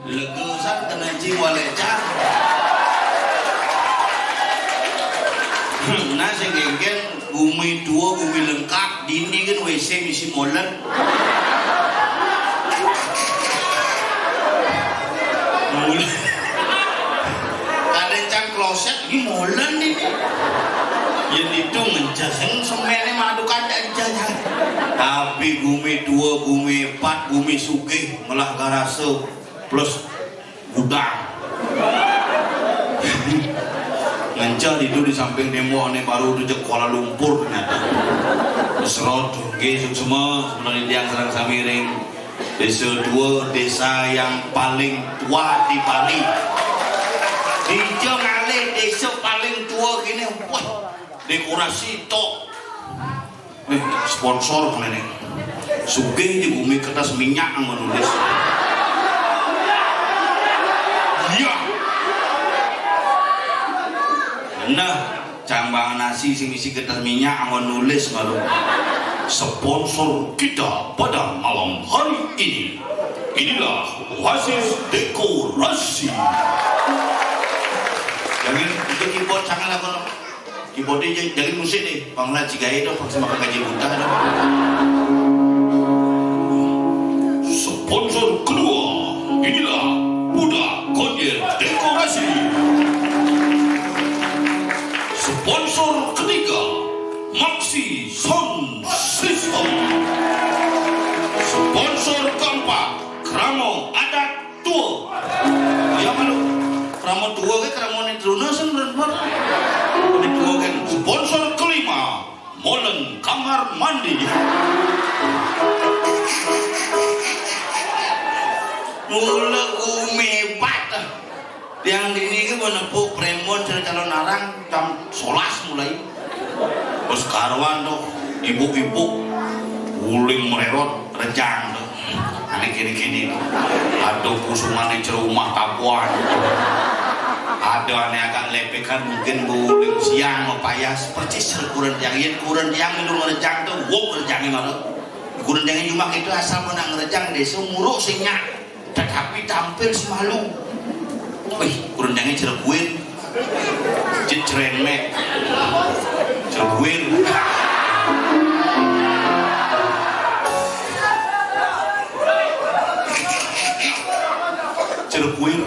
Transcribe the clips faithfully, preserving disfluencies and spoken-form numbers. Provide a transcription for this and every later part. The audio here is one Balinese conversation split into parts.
Legesan kena cing walecak. Nah, sing genggen gumi tua, gumi lengkap, dini kan W C misi molen. Molen. Ada cang kloset, ini molen ini. Ya itu ngencas, yang semennya madu kaca aja. Tapi gumi tua, gumi hebat, gumi sugih, melah garasa plus gudang. Ngencah itu di samping tembok ane baru tu je Kuala Lumpur ternyata. Serot, nggih, suksma, sebenarnya tiang sareng sami ring Desa Tua, desa yang paling tua di Bali. Dija ngalih desa paling tua kene, wah, dekorasi tok. Eh, sponsor kene nih. Sugih di bumi kertas minyak anggo nulis. Iya. Nah, cang bangan nasi sing isi kertas minyak anggo nulis malu. Sponsor kita pada malam hari ini. Inilah Oasis Dekorasi. Jangan itu keyboard jangan apa. Keyboard aja jangan musik deh. Bang Haji gaya dong, paksa makan gaji buta dong. Sponsor kedua, inilah Budak Konjer Dekorasi. Sponsor ketiga, Maxi Sound System. Sponsor keempat, Kramo Adat Tua. Ya malu. Kramo tua ke kramo ni truna sen berempat. Ni tua kan. Sponsor kelima, molen kamar mandi. Mula gumi hebat. Yang dini ke menepuk premon cara calon arang jam sebelas mulai. Terus karuan tuh ibu-ibu guling mererot rejang tuh. Ane kini-kini tuh. Ada pusungan di rumah tabuan. Ada ane agak lepekan mungkin guling siang mau payas persis kurang tiang, yen kurang tiang itu ngerejang tuh, wok ngerejangnya malu. Kurang tiang cuma itu asal menang ngerejang desa muruk sinyak. Tetapi tampil semalu. Wih, kurendangnya cereguin. Jit ceremek. Cereguin. Cereguin.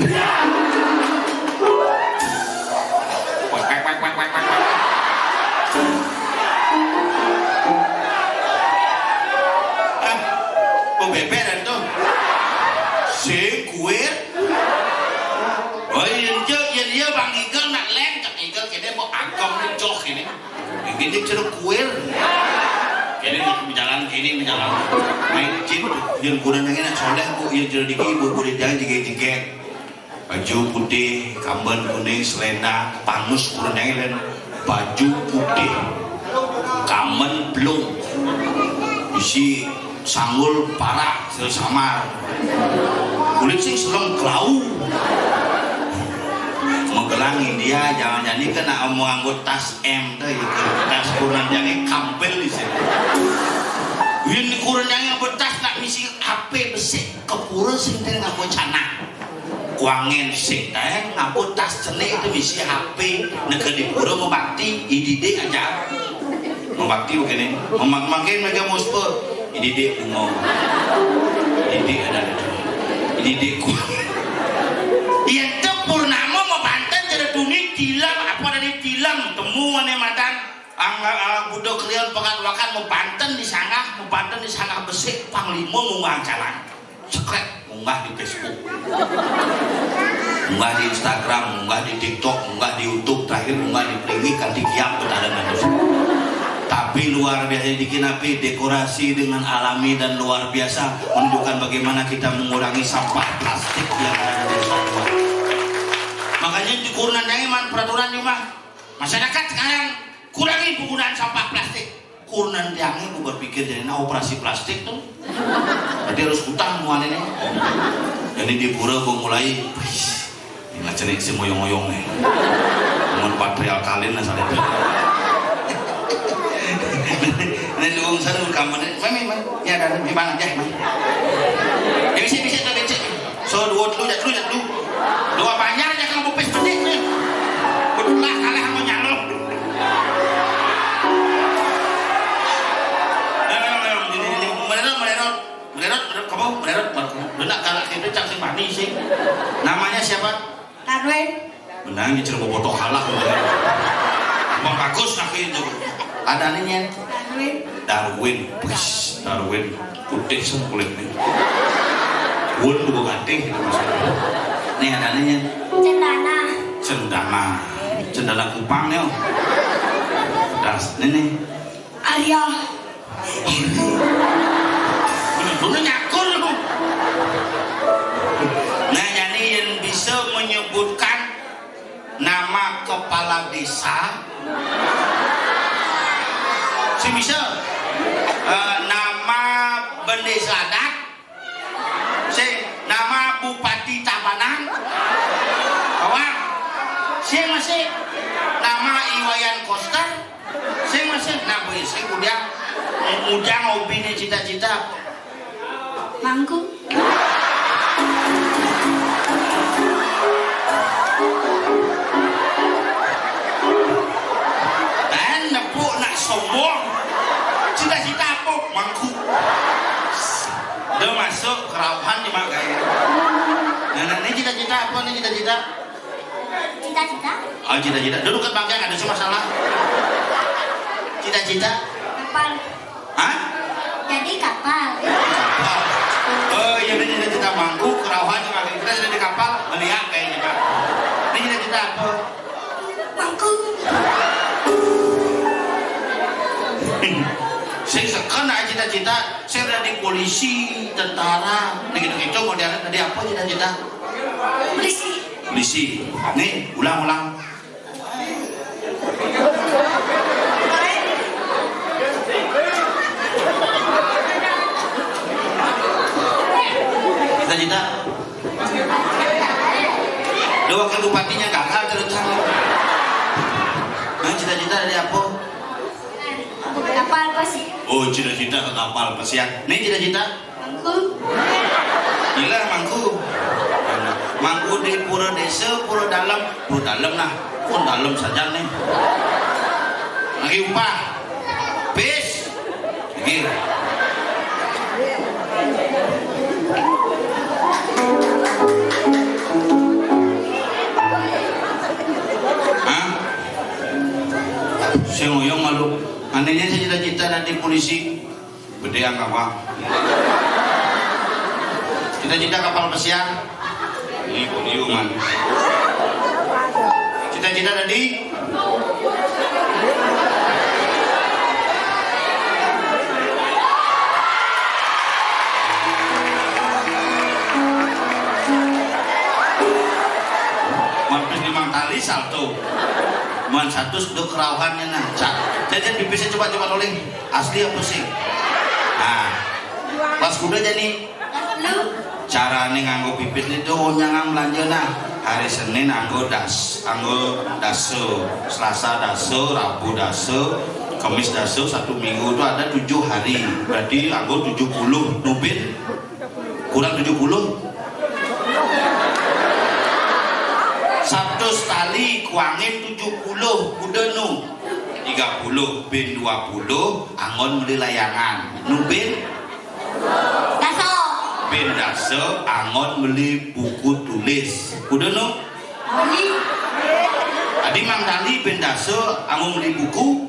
Wek, wek, wek, wek, wek, wek. Ah, mau bebek dan tuh. Sing kuir. Oh iya, iya, iya, iya, Bang Igal nak leng, Cak Igal kene mau agam nih, joh kene. Ini ceru kuir. Kene mau jalan kene, mau jalan. Main jin, yang kurang lagi nak soleh, bu, yang jadi diki, bu, bu, jangan jige-jige. Baju putih, kamben kuning, selendang, pangus kurang lagi, dan baju putih, kamben belum. Isi sanggul parak, sel samar. Kulit sing selem kelau. Magelang India, jangan jadi kena mau nganggo tas M tuh, ya, tas kurang jadi kampel di sini. Ini kurang yang betas nak misi H P besik, ke pura sing teh nganggo canang. Kuangen sing teh nganggo tas cenik itu misi H P, neke di pura mau bakti, idide aja. Mabakti begini, memak-, makin mega muspe. Ini dia bunga. Ini dia ada itu. Ini dia ku. Iya, te purnama mau banten jadi tuni tilam, apa dari tilam, temu ane madan. Angga, ah, Budo Kliwon Pekan Wakan mau banten di sanggah, mau banten di sanggah besik, panglima munggah jalan. Sekrek, munggah di Facebook, munggah di Instagram, munggah di TikTok, munggah di YouTube, terakhir munggah di Pringgi, kan di Kiam, Betara, dan terus. Tapi luar biasa, bikin apa, dekorasi dengan alami dan luar biasa, menunjukkan bagaimana kita mengurangi sampah plastik yang ada di desa tua. Makanya di kurnan jangan peraturan di rumah. Masyarakat sekarang kurangi penggunaan sampah plastik. Kurnan tiangnya mau berpikir jadi nah operasi plastik tuh. Berarti harus utang muan ini. Jadi di pura mau mulai, wih, nggak cenik si moyong-moyong nih. Mau patriarkalin lah saat itu. Ini dukung sana kamu nih, mami, mami, ya ada di mana ya, mami. Ya bisa, bisa tuh, bisa. Dua, dulu, ya dulu, ya dulu. Dua banyak aja kalau bupis bedik nih. Betulah kalah sama nyalon. Melerot, melerot, melerot, melerot, kamu melerot, melerot. Lu nak galak gitu, cang si manis sih. Namanya siapa? Darwin. Menang ya, cerita bobotoh kalah. Bang bagus nak itu. Ada nih, Nyen. Darwin. Darwin. Wis, Darwin. Putih sem kulitnya. Wun juga ganti gitu maksudnya. Nih ada nih, Nyen. Cendana. Cendana. Cendana Kupang nih, oh. Das, ini nih. Arya. Bener-bener nyakur lu. Nah, jadi yang bisa menyebutkan nama kepala desa, si bisa, eh, nama bendesa adat, sing nama Bupati Tabanan, bawang, sing masih nama Iwayan Koster, sing masih, nah, boy, sing udah, udah ngopi nih cita-cita. Mangku. Dan nepuk nak sombong. Cita-cita apa? Mangku. Udah masuk kerauhan nih, Mak, kayak. Nah, nah, ini cita-cita apa nih, cita-cita? Cita-cita? Oh, cita-cita. Dulu kan bangke ada cuma salah. Cita-cita? Kapan? Hah? Jadi kapal. Kapal. Oh, iya, ini cita-cita mangku, kerauhan, cuma kita jadi kapal, melihat kayaknya, Pak. Ini cita-cita apa? Mangku. Saya sekarang ada cita-cita, saya udah di polisi, tentara, nih gitu-gitu, mau diangkat tadi apa cita-cita? Polisi. Polisi. Nih, ulang-ulang. Cita-cita. Udah wakil bupatinya gagal terus. Nah, cita-cita dari apa? Kapal pesiar. Oh, cita-cita ke kapal pesiar. Nih cita-cita. Mangku. Gila, mangku. Mangku di pura desa, pura dalam, pura dalam nah. Pun dalam saja nih. Lagi upah. Bis. Lagi. Hah? Saya ngoyong malu. Anehnya saya cita-cita nanti polisi. Gede angka uang. Cita-cita kapal pesiar. Ini podiuman. Cita-cita tadi. Mantis limang tali salto. Man satu seduk kerauhannya nah. Cak. Jajan pipisnya coba-coba toleh. Asli apa sih? Nah. Pas kuda jadi. Lu. Carane nganggo pipis itu nyangang belanja nah. Hari Senin anggo das, anggo daso, Selasa daso, Rabu daso, Kamis daso, satu minggu itu ada tujuh hari. Berarti anggo tujuh puluh nubin kurang tujuh puluh. Sabtu sekali kuangin tujuh puluh, kuda nu tiga puluh bin dua puluh, anggon beli layangan. Nubin? Daso. Bin daso, anggon beli buku tulis. Kuda nu? Beli. Tadi Mang Dali bin daso, anggon beli buku.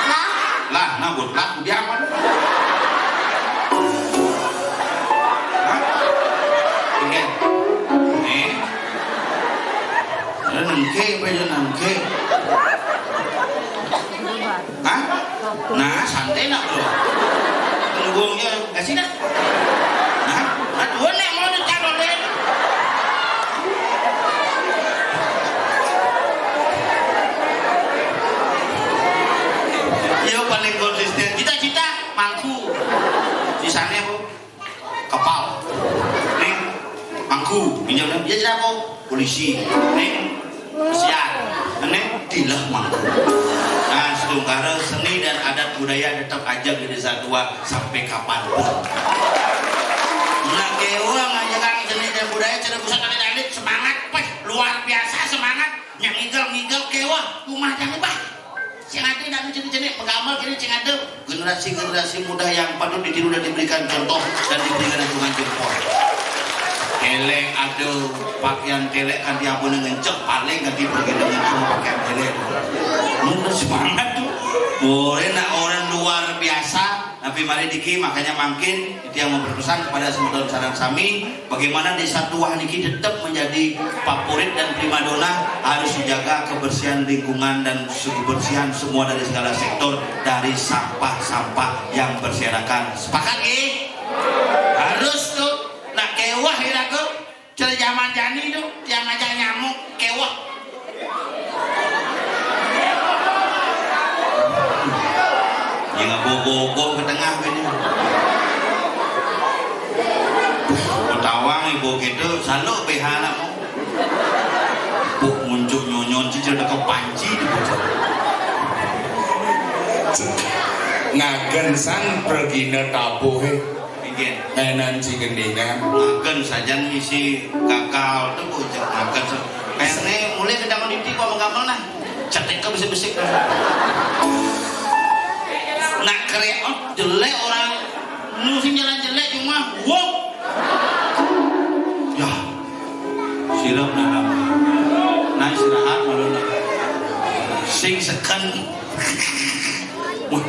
Lah. Lah, nah buat lah, dia apa? Hah? Oke. Nih. Ada nengke, apa aja nengke? Hah? Nah, santai nak bro. Tunggunya kasih nak. Nah, nah, dua nih mau ditaruh deh. Yo paling konsisten. Cita-cita mangku. Di sana apa? Kapal. Nih, mangku, pinjam dia siapa? Polisi. Nih, siap. Nih, tilah mangku. Nah, sedungkara seni dan adat budaya tetap aja di desa tua sampai kapanpun. Nah, kewa ngajakan seni dan Ada pusat ada alit, semangat, wéh, luar biasa semangat. Nyang ngigel-ngigel kéweh, rumah jani, bah. Sing ada nak jenik-jenik penggamel kéné sing ada. Generasi-generasi muda yang patut ditiru dan diberikan contoh dan diberikan acungan jempol. Kélék ada, pakaian kélék kanti abon ngencek, paling kanti pergi ngencek pakaian kélék. Mun semangat tuh. Boleh nak orang luar biasa. Tapi mari niki, makanya mangkin titiang mau berpesan kepada semeton sareng sami, bagaimana Desa Tuah niki tetap menjadi favorit dan primadona, harus dijaga kebersihan lingkungan dan kebersihan semua dari segala sektor, dari sampah-sampah yang berserakan. Sepakat nggih? Harus tuh. Nak kéweh iraga. Cara jaman jani tu, tiang ngajak nyamuk, kéweh. Yang ngebogoh-gogoh ke tengah gini. Betawang ibu gitu, saluk B H anakmu. Buk muncul nyonyon cicil dekat panci di bocah. Ngagen sang pergina tabuh, eh. Nggih. Mainan si gendingan. Makan sajan isi gagal tuh bocah makan. Kayaknya mulai ke dalam titik kok menggamel nah. Cetek ke besik-besik. Nak kreot jelek orang. Nu sing jalan jelek cuma wok. Ya. Sirep nah. Nah istirahat malu nah. Sing seken. Wah,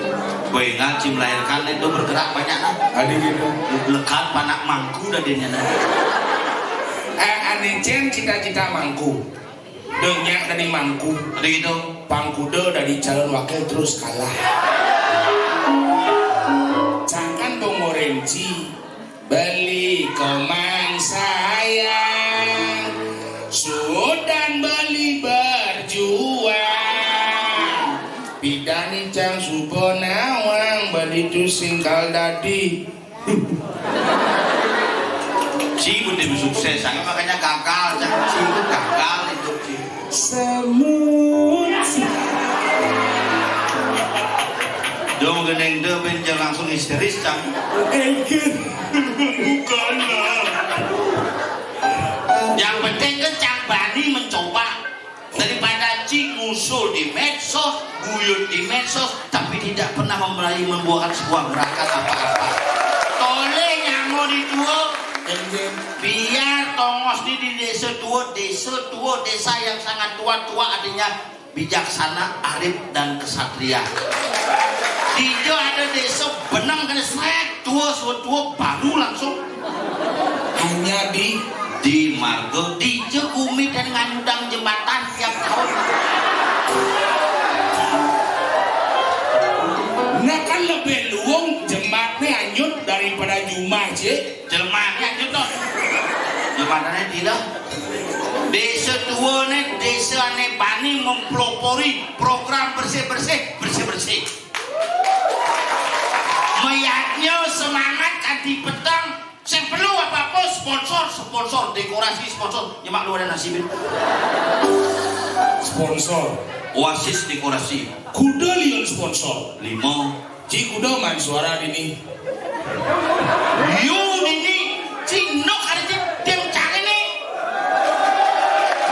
gue ingat si melahirkan itu bergerak banyak nah. Ada gitu. Lekat panak mangku dah dia nah. Eh, ane cen cita-cita mangku. Denyak dari mangku. Ada gitu. Pangkuda dari calon wakil terus kalah. Cangkan Bung Orenji. Beli komang sayang, sudan beli berjuang. Pidani cang suba nawang, beli tu singkal dadi. Ci pun tim sukses, makanya gagal, cang ci pun gagal itu ci. Semut. Dong gendeng deh, ben jangan langsung histeris, cang. Engken. Bukanlah. Yang penting kan cang bani mencoba. Daripada cing ngusul di medsos, guyut di medsos, tapi tidak pernah memulai membuahkan sebuah gerakan apa-apa. Toleh nyamo di tua, biar tongos di, di desa tua, desa tua, desa yang sangat tua, tua artinya bijaksana, arif, dan kesatria. Dija ada desa benang kena seret, tua, tua, tua, baru langsung. Hanya di di marga, dija gumi dan nganyudang jembatan tiap tahun. Nah kan lebih luung jembatnya anyut daripada jumah, cik. Jelmane aja to. Jembatane dila. Desa tua ne, desa ane bani mempelopori program bersih-bersih, bersih-bersih. Mayatnya semangat kanti petang. Sing perlu apa-apa sponsor, sponsor dekorasi, sponsor. Nyemak lu ada nasibin. Sponsor. Oasis dekorasi. Kuda liun sponsor. Lima. Ci kuda man suara dini. Yo dini, Cino kali ci tim cari nih.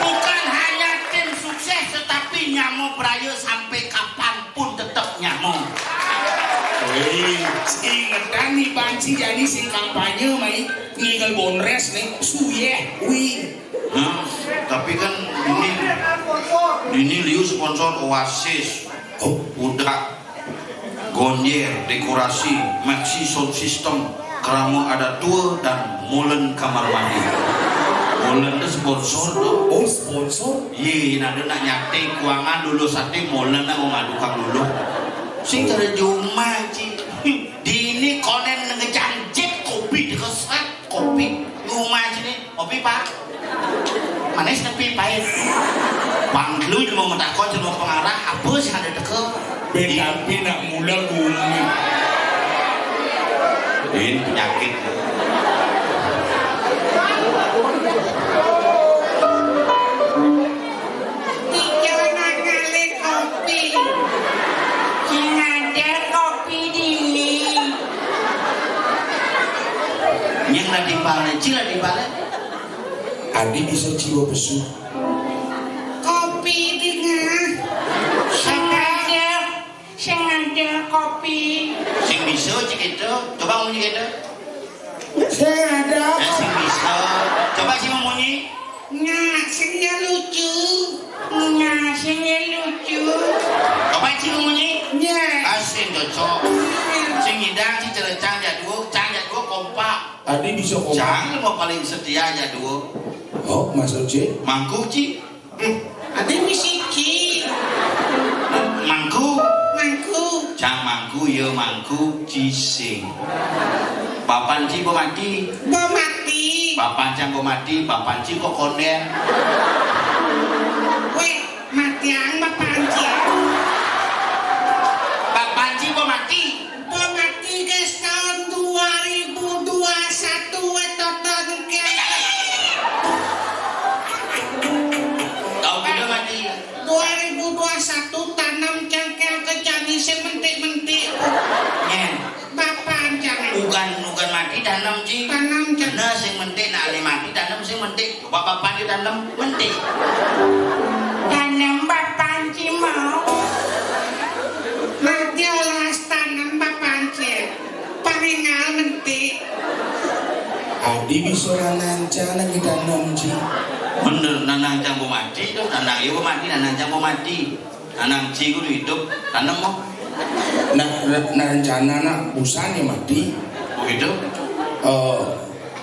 Bukan hanya tim sukses, tetapi nyamo beraya sampai kapanpun tetap nyamo. Wih, ingetan nih banci jani sing kampanye mai ngikel bonres nih, suyeh, wih. Nah, tapi kan ini ini liu sponsor Oasis. Oh, udah. Gondier, dekorasi, Maxi sound system, kerama ada tua dan molen kamar mandi. Molen itu sponsor tuh. Oh, sponsor? Iya, nanti nak nyate kuangan dulu sate molen nak mau ngadukang dulu. Sing cara jumah ci. Dini konen ngejang jep kopi dikeset kopi. Jumah sini kopi, Pak. Manis tapi pahit. Bang Dlu mau metakon sama pengarah apa sih ada teke? Bedapi nak mula gumi. Ini penyakit. Tiga nak ngalih kopi. Sing ada kopi dini. Yang lagi balik, cil lagi balik. Adi bisa jiwa pesu. Kopi dingin. Sengaja, sengaja kopi. Sing bisa cik itu. Coba munyi gitu. Sing ada. Eh, sing bisa. Coba sing munyi. Nyak, sing ya lucu. Nyak, sing ya lucu. Coba sing munyi. Nyak. Kasih cocok. Sing ngidang, sing celecang, jadwal, cang jadwal kompak. Adi bisa kompak. Cang mau paling setia jadwal. Oh, Mas Oce. Mangku, Ci. Hmm. Adi misi Ci. Mangku. Mangku. Cang mangku, ya mangku, Ci sing. Bapan Ci bo mati. Bo mati. Bapan cang bo mati, bapan Ci kok konden. Weh, matiang bapan Ci. Bapan Ci bo mati. Bo mati, guys, tahun dua ribu dua satu, weh, toton, guys. Tahun kita mati. Dua ribu dua satu tanam cangkang ke jani sementik-mentik. Nyen. Bapan cangkang. Ugan, ugan mati tanam, Ci. Tanam cangkang. Nah, sing mentik, nah, ale mati tanam sing mentik. Coba bapan Ci tanam mentik. Tanam bapan Ci mau. Mati olah tanam bapan Ci. Paringal mentik. Adi bisa nanang cang lagi tanam, Ci. Bener, nanang cang bo mati, tuh, nanang iya bo mati, nanang cang bo mati. Nanang Ci kudu hidup, tanam mau. Nah, nah, nah, rencana nak busan ya mati. Bo hidup. Eh,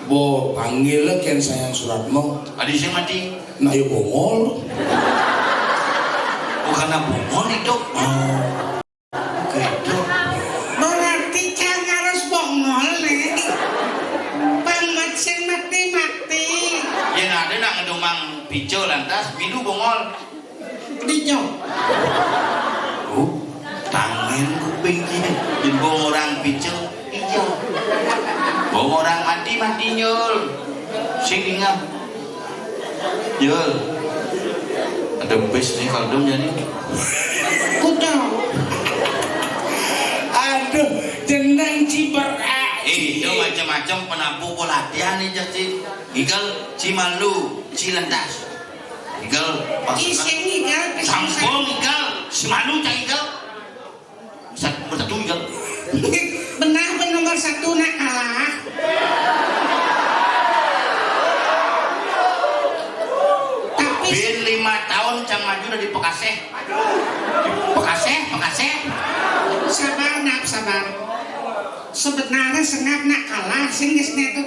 bo panggil lah ken sayang surat mau. Adi sing mati. Nah, ya bongol. Bukan bongol hidup. Ah. Gitu. Berarti cang harus bongol, nih. Pang mat sing mati-mati. Ya, nah, ada nak ngedomang pico lantas, bidu bongol. Pico. Oh, tangen kuping gini. Jadi bong orang pico. Iya. Bong orang mati, mati, Nyul. Sing ingat. Yul. Ada bis nih kalau dong jadi. Kudu. Aduh, jeneng Ci berarti. Eh, itu macam-macam penampung pelatihan nih, Ci. Igal, Ci malu, Ci lentas. Igal, pas Ci sing igal, pas sing sambung igal, Ci malu cak igal. Sat-, nomor satu, Igal. Benar, ben nomor satu nak kalah. Tapi bin lima tahun cang maju dari Pekaseh. Pekaseh, Pekaseh. Sabar, nak, sabar. Sebenarnya sengap nak kalah, sing geus itu.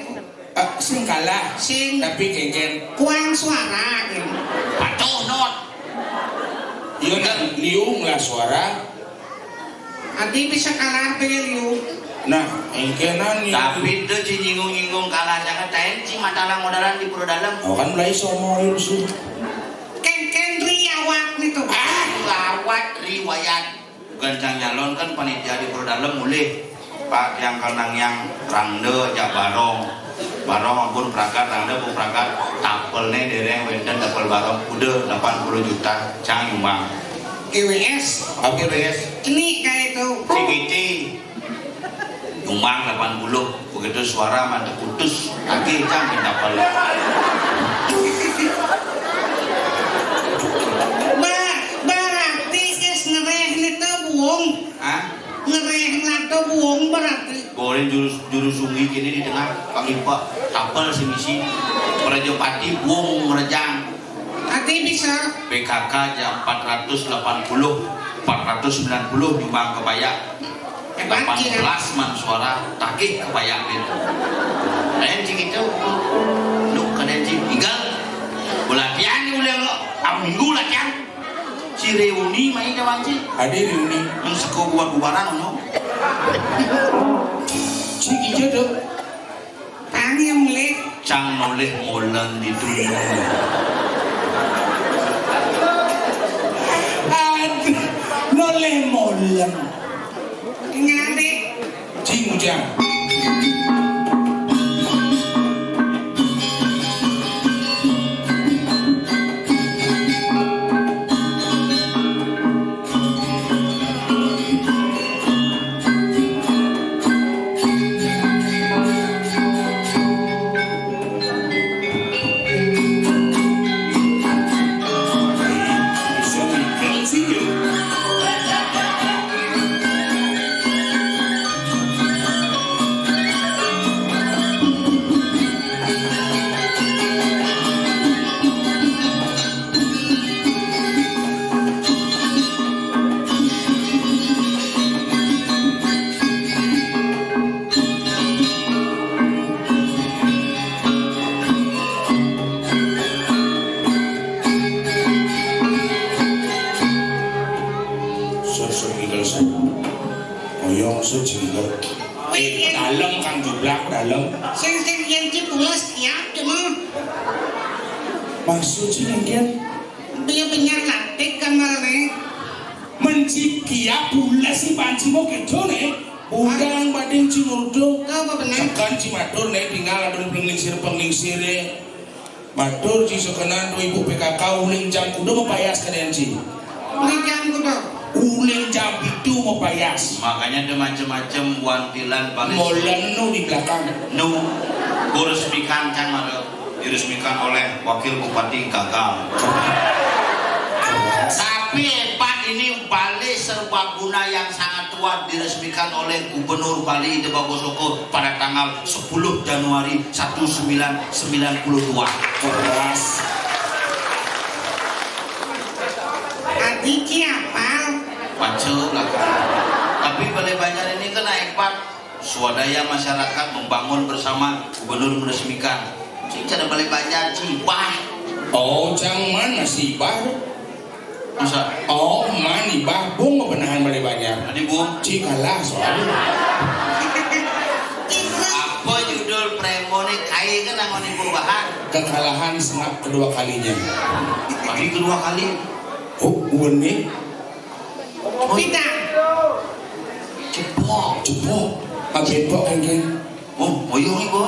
Eh, sing kalah. Sing. Tapi kengken. Kuang suara, gitu. Patuh, Not. Iya, nah, liung lah suara. Adi bisa kalah, be, liung. Nah, engkenan nih. Tapi itu Ci nyinggung-nyinggung kalah jangan, tain Ci matalah modalan di Pura Dalem. Oh, kan mulai somo, ya, Rusun. Kengken riawat nih tuh. Ah, gawat riwayat. Bukan cang nyalon kan panitia di Pura Dalem mulih. Pak, yang kenang yang rangde aja barong. Barong ampun pragat, rangde ampun pragat. Tapel nih dereng wenten tapel barong. Udah delapan puluh juta, cang nyumbang. G W S. Apa G W S? Ini kayak itu. C G C. Nyumbang delapan puluh. Begitu suara mantep putus. Lagi cang minta peluk. Ba-, berarti geus ngereh nih tuh buung. Hah? Ngereh lah tuh buung berarti. Goreng jurus, jurus sunggi gini di tengah. Pangipa, tapel si misi. Prajapati buung merejang. Ati bisa. P K K aja empat ratus delapan puluh, empat ratus sembilan puluh nyumbang kebaya. Hebat, delapan belas man suara, tagih kebaya gitu. Lain sih gitu. Nuk, kada sih. Igal. Latihan ni ulang, ah, minggu latihan. Si reuni main kawan sih. Ada reuni. Yang seko buat bubaran, no. Si Ija tuh. Tang yang melih. Cang nolih molen di dunia. Aduh, nolih molen. Tinggal deh. Cing Ujang. Halo. Sing sing yen ci pules kiap cuma. Maksud ci yen kiap? Dia benyar latik kamarane. Men ci kiap pules ci panci mo kedo ne. Budang bading ci murdo. Apa bener? Sekan ci matur ne tinggal adun penglingsir-penglingsire. Matur ci sekenan tu ibu P K K uling jam kuda mau payas kalian ci. Uling jam kuda. Uling jam itu mau payas. Makanya ada macam-macam wantilan paling. Molen nu di belakang. Nu. Diresmikan kan mara. Diresmikan oleh Wakil Bupati gagal. Tapi hebat ini Bali Serbaguna yang sangat tua diresmikan oleh Gubernur Bali Ida Bagosoko pada tanggal sepuluh Januari seribu sembilan ratus sembilan puluh dua. Keras. Adi ci apal? Baca lah. Tapi Balai Banjar ini kan hebat. Swadaya masyarakat membangun bersama, gubernur meresmikan. Ci cara Balai Banjar ci bah. Oh, cang mana si bah? Masa? Oh, mani bah bung benahan Balai Banjar. Tadi bung. Ci kalah soalnya. Apa judul premone kai kan nangon ibu bahan? Kekalahan sengap kedua kalinya. Bagi kedua kali. Oh, unik. Pita. Cepok. Cepok. Apa cepok kan? Oh, oyong iku.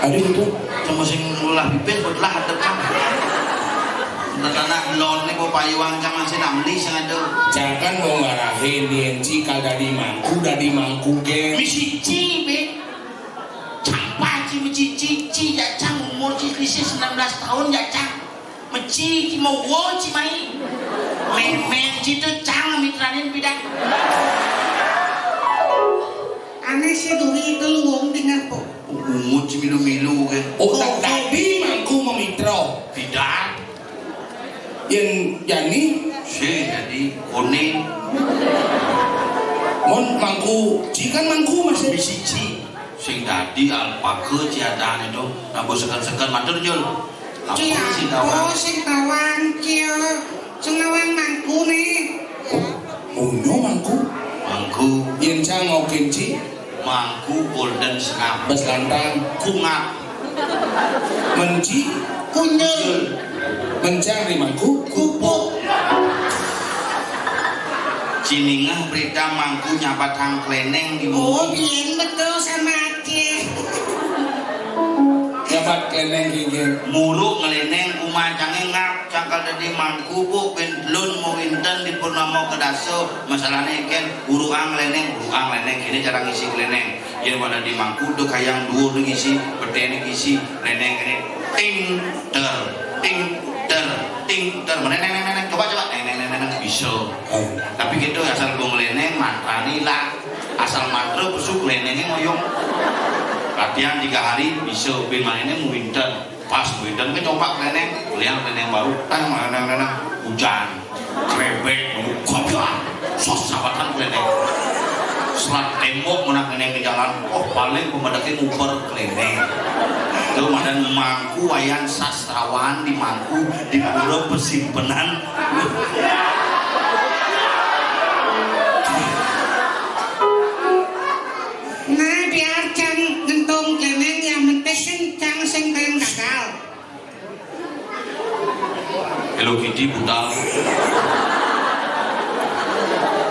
Ada gitu. Sama sing ngolah pipis buat lah ada kan. Tanah lon niku payuan sama sing amli sing ada. Jangan mau ngarahin di N C kal dadi mangku, dadi mangku geng. Misi ci be. Campa ci meci ci ci ya cang umur ci krisis sembilan belas tahun ya cang. Meci mau wo ci mai. Memeng ci tu cang mitranin bidang. Ane si duri itu luwung dengan po. Ungut ci milu-milu ke. Oh, tak tadi mangku memitra. Bidang. Yang jani. Si jadi kuning. Mon mangku, ci kan mangku masih bisi ci. Sing dadi alpaka ciadane to. Nambah seken-seken matur, Jul. Apa sing tawang? Sing tawang, Cil. Sing nawang mangku ne. Oh, ngono mangku. Mangku. Yen cang ngokin ci. Mangku golden sengap. Bes lantang. Kungap. Menci. Kunyel. Mencang di mangku. Kupuk. Ciningah berita mangku nyabat hang kleneng di mangku. Oh, biyen betul sama Aceh. Nyabat kleneng gigi. Muruk ngeleneng kumacange ngap cangkal dadi mangku bu ben telun mau inten di purnama kedasa. Masalahnya kan uruang kleneng, uruang kleneng ini cara ngisi kleneng. Yen pada di mangku dek kayang dhuwur ning isi, betene isi, neneng kene ting ter, ting ter, ting ter. Meneng neng neng neng, coba coba neng neng neng neng bisa. Oh. Tapi gitu asal gong leneng mantrani lah. Asal mantra besuk lenengnya ngoyong. Latihan tiga hari bisa bin manene muinten. Pas muinten ke coba leneng, liang leneng baru, tang neng neng neng hujan. Krebek, kopian, sos sabatan kleneng. Selat tembok menang kleneng di jalan, oh paling pemedaki nguber kleneng. Itu madan mangku wayan sastrawan di mangku di pura pesimpenan. Nah, biar cang ngentung kleneng yang penting cang sing pengen gagal. Hello Kitty budal.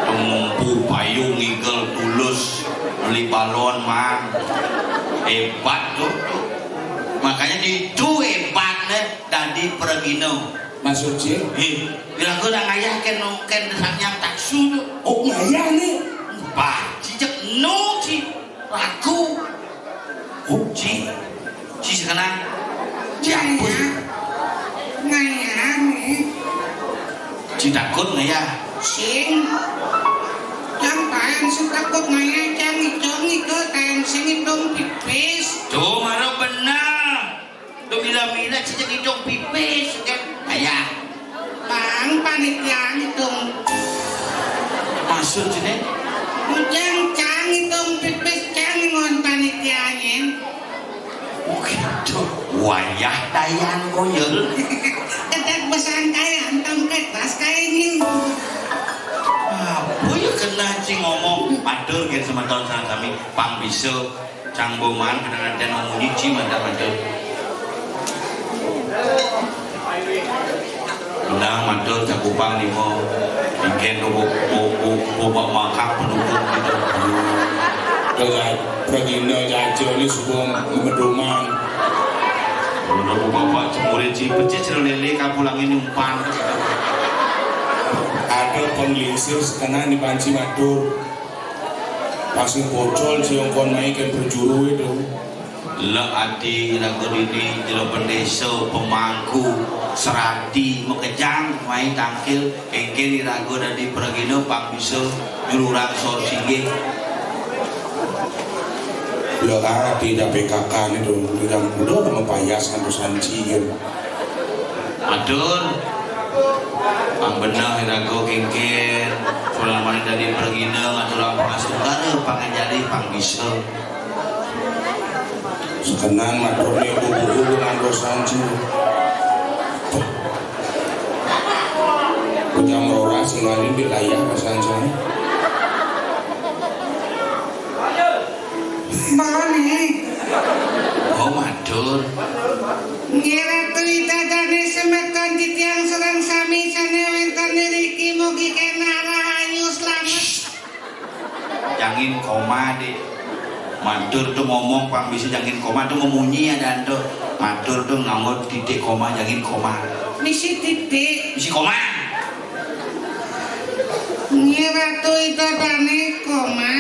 Ngumpu payung ngigel tulus beli balon mang. Hebat tuh, tuh. Makanya itu hebatnya dadi pergino. Maksud sih? Heh, bilang gue udah ngayah ken ken sanyang taksu tuh. Oh ngayah nih. Bah, cicak no sih. Laku. Ci, ci sekenang. Ci apa? Ngayang, eh. Ci takut ngayah. Sing. Yang paling sing takut ngayah, yang itu, itu, yang sing itu pipis. Tuh, mara benar. Tuh mila-mila ci yang itu pipis, kan? Ngayah. Bang, panitia ngitung. Maksud sini? Ujang cang ngitung pipis cang ngon panitianya. Oh gitu. Wayah dayan koyol. Ketek pesan kaya antam ke kelas kaya ini. Apa ya kena ci ngomong matur gitu sama tahun sama kami pang bisa. Sang Boman kadang-kadang mamunyi ci mantap matur. Nah, matur Cakupang lima. Ingkén tuh bu bu bu bu mak makak pendukung gitu. Dengan pragina jaja ni semua medoman. Udah bu bapak cemurit ci pecah cerita lele kapulangin nyumpan. Ada penglingsir sekenang di panci matur. Pas bocol siongkon mai kén perjuru itu. Lek ati raga dini jero pendesa pemangku serati makejang mai tangkil kéngkén iraga dadi pragina pang bisa nyulurang sor singgih. Lek ati dah P K K ni tu, udah udah mapayas kan dosan cium. Matur. Pang beneh iraga kéngkén, solan mani dadi pragina ngaturang pangastungkara pangajali pang bisa. Sekenang matur ni bubu ngantos anci. Jam rolas ngalin di layar rasanya. Mani. Oh, matur. Nggih Ratu Ida Dané semeton titiang sareng sami sané wénten iriki mugi kénak rahayu slamet. Jangin koma, Dik. Matur tuh ngomong pang bisa jangin koma tuh memunyi ya dan tuh. Matur tuh nganggo titik koma jangin koma. Misi titik. Misi koma. Nggih Ratu Ida Dané koma,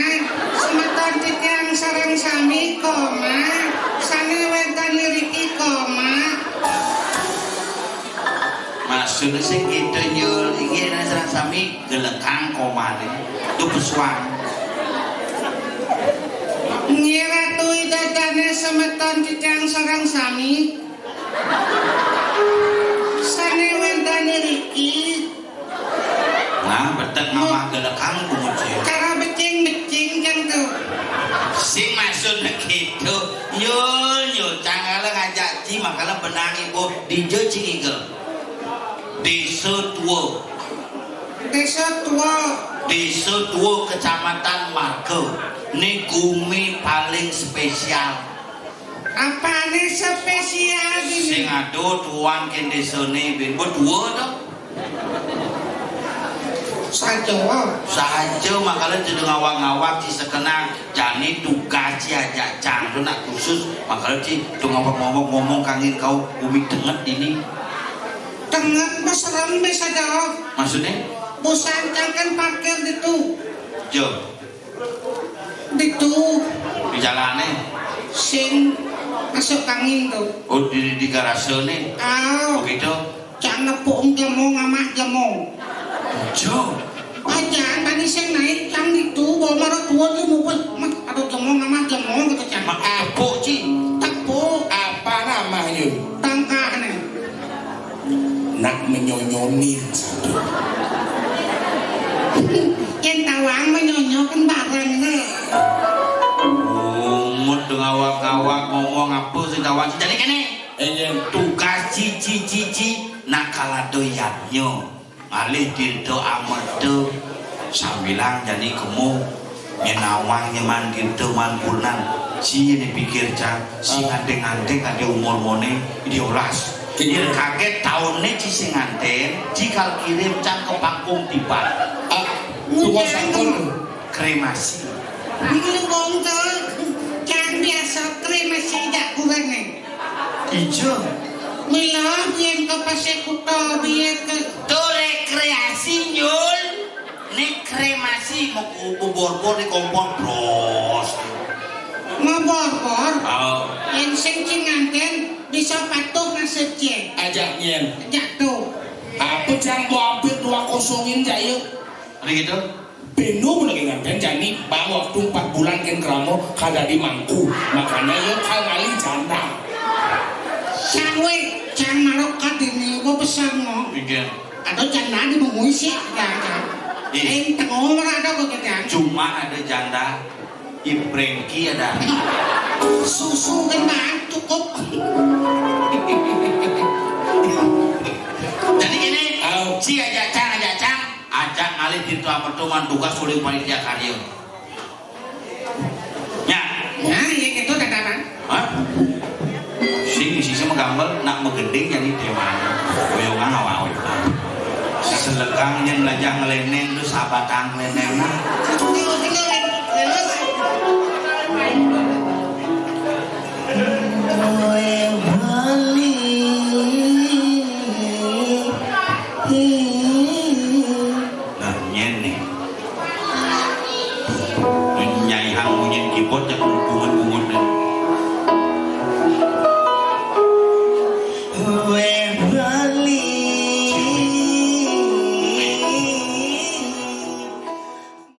semeton titiang sareng sami koma, sané wénten iriki koma. Maksudnya sing kita nyul inggih sareng sami gelekang komané. Itu pesuang. Nggih Ratu Ida Dané semeton titiang sareng sami. Sané wénten iriki. Nah, betek mamah gelekang bungut sih. Cara becing-becing kan tuh. Sing maksudnya gitu. Nyul, nyul, cangkala ngajak ci, makala benang ibu dijo cingigel. Desa Tua. Desa Tua. Desa Tua, Kecamatan Marga. Ini gumi paling spesial. Apané spesial ini? Sing aduh tuan kén désané bin. Mbok dua to? Saja. Saja makala jadi ngawak-ngawak di sekenang. Jani tugas ci ajak cang tuh nak khusus. Makala ci tuh ngawak-ngawak ngomong kangin kau umi denget ini. Denget mesrem bisa jawab. Maksudnya? Bosan cang kan parkir di tuh. Jo. Ditu. Di jalané. Sing masuk angin tuh. Oh, di di garasené. Aw. Begitu. Cak nepuk jemong amah jemong. Jo. Aja tadi sing naik cang ditu bawa marah tua dia mupel. Mah ada jemong amah jemong gitu cang. Mak tepuk ci. Tepuk. Apa namanya? Tangkah nih. Nak menyonyonin satu. Yang tawang menyonyo kan bareng nih. Umut ngawak-ngawak ngomong apa sih tawang sih jadi kene. Iya. Tugas cici cici nak kalah doyannya ngalih tirta amata sambilang jani kemu. Nyén nawang nyén manggil tuh man purnan. Ci né pikir cang, sing nganting-nganting adi umur moné diolas. Yén kagét taunné ci sing nganten, ci kal kirim cang ke pangkung tiba. Ah, tukang sampun. Kremasi. Ngomong tuh, cang biasa kremasi jak kubané. Ijo. Mila biyen ke pasar kutha biyen ke. Tuh rekreasi nyul. Nek kremasi mau bobor-bor di kompor bros. Ngobor-bor. Oh. Yen sing cinganten bisa patuh nasib yen. Ajak nyen. Ajak tuh. Apa cang mau hampir dua kosongin jaya. Ada gitu? Beno lagi nganten jani bang waktu empat bulan ken kramo kada di mangku. Makanya yo kal ngali janda. Sangwe, cang marok kadini, mau pesan mo. Iya. Atau janda di mengui sih, ya, ya. Ih. Eng tengok ada kok kita. Cuma ada janda, Ibrengki ada. Susu kan cukup. Jadi gini, si ajak cang, ajak cang, ajak ngalih pintu amertuman tugas uling panitia karya. Ya. Nah, ya gitu. Kang, yen bajang leneng, terus sabatang leneng. Nah, nyen nih. Nyai hang munyin keyboard, jak hubungan